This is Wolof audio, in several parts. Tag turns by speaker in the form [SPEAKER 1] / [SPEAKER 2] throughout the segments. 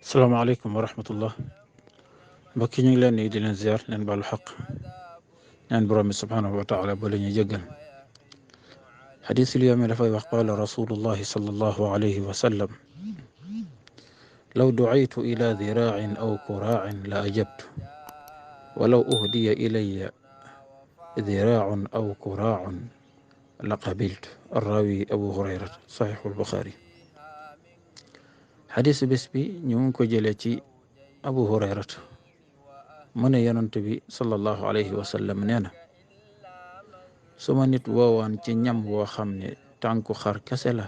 [SPEAKER 1] salaamaaleykum wa rahmatullah mbokk yi ñu ngi leen di leen ziar leen baalu xaq ñaan borom bi subhaanahu wa taala ba la ñuy jéggal xadiisul yawmi dafay wax qaala rasulullahi sallallahu alayhi wa sallam law ducaytu ila diraacin aw kuraacin la ajabtu walaw uhdiya ilaya diraacun aw kuraacun la qabiltu arraawi abu hurayrata saxiixul buxaari xadiisu bés bi ñu ngi ko jëlee ci abu hurayrata mu ne yonent bi sallallahu alayhi wa sallam nee na su ma nit woowaan ci ñam woo xam ne tànku xar kese la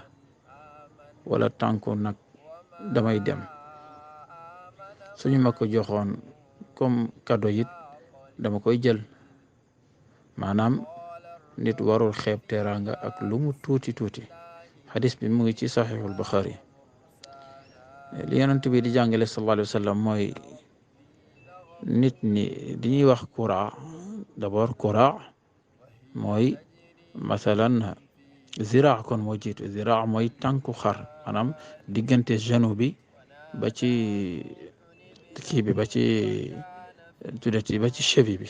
[SPEAKER 1] wala tànku nag damay dem suñu ma ko joxoon comme cadeau it dama koy jël maanaam nit warul xeeb teraanga ak lu mu tuuti tuuti xadis bi mu ngi ci saxiixul buxaari li yonent bi di jàngale sallallahu alayhi wa sallam mooy nit ñi di ñuy wax kura d'abord kura mooy masalan ziraa kon moo jiitu ziraa mooy tànku xar maanaam diggante genou bi ba ci kii bi ba ci tuddati ba ci cheville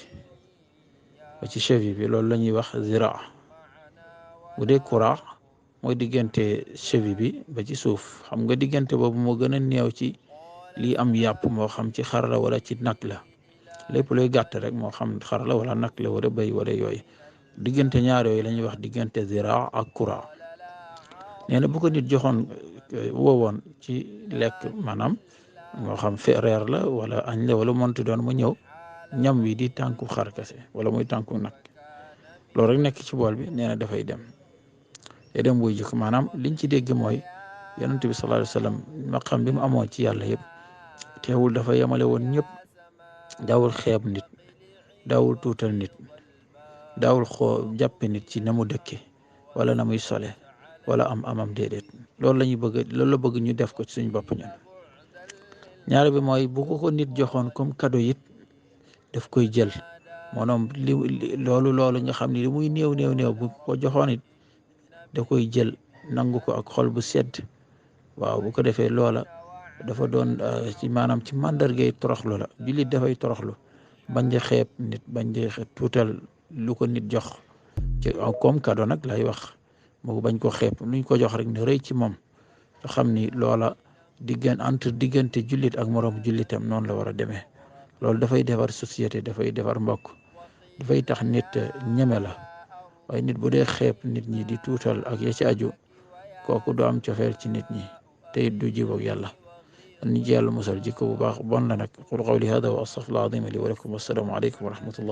[SPEAKER 1] bi loolu la ñuy wax ziraa bu dee kura mooy diggante cheville bi ba ci suuf xam nga diggante boobu moo gën a néew ci lii am yàpp moo xam ci xar la wala ci nag la lépp luy gàtt rek moo xam xar la wala nag la wala béy wala yooyu diggante ñaar yooyu la ñuy wax diggante ziraa ak kura nee na bu ko nit joxoon woowoon ci lekk maanaam moo xam reer la wala añ la wala monti doon mu ñëw ñam wi di tànku xar kese wala muy tànku nag loolu rek nekk ci bool bi nee na dafay dem buy jikko maanaam liñ ci dégg mooy yonent bi sallallahu alayhi wa sallam maqam bi mu amoon ci yàlla yëpp teewul dafa yemale woon ñëpp daawul xeeb nit daawul tuutal nit daawul jàppe nit ci na mu dëkke wala na muy sole wala amam déedéet loolu la loolu la bëgg ñu def ko ci suñu bopp ñun ñaar bi mooy bu ko nit joxoon comme cadeau it daf koy jël maanaam loolu nga xam ne li muy néew bu ko joxoon it da koy jël nangu ko ak xol bu sedd waaw bu ko defee loola dafa doon ci maanaam ci màndargay toroxlu la jullit dafay toroxlu bañ di xeeb nit bañ di tuutal lu ko nit jox ci comme cadeau nag lay wax moo bañ ko xeeb luñ ko jox rek ne rëy ci moom nga xam ni loola diggante jullit ak moroom jullitam noonu la war a demee loolu dafay defar société dafay defar mbokk dafay tax nit ñeme la waaye nit bu dee xeeb nit ñi di tuutal ak ya ci aju kooku du am cofeel ci nit ñi te it du jubóog yàlla ni ci yàlla musal jikko bu baax bon la nag qul qawli hada wa astaghfirullah azim li wa lakum wassalaamu aleykum wa rahmatullah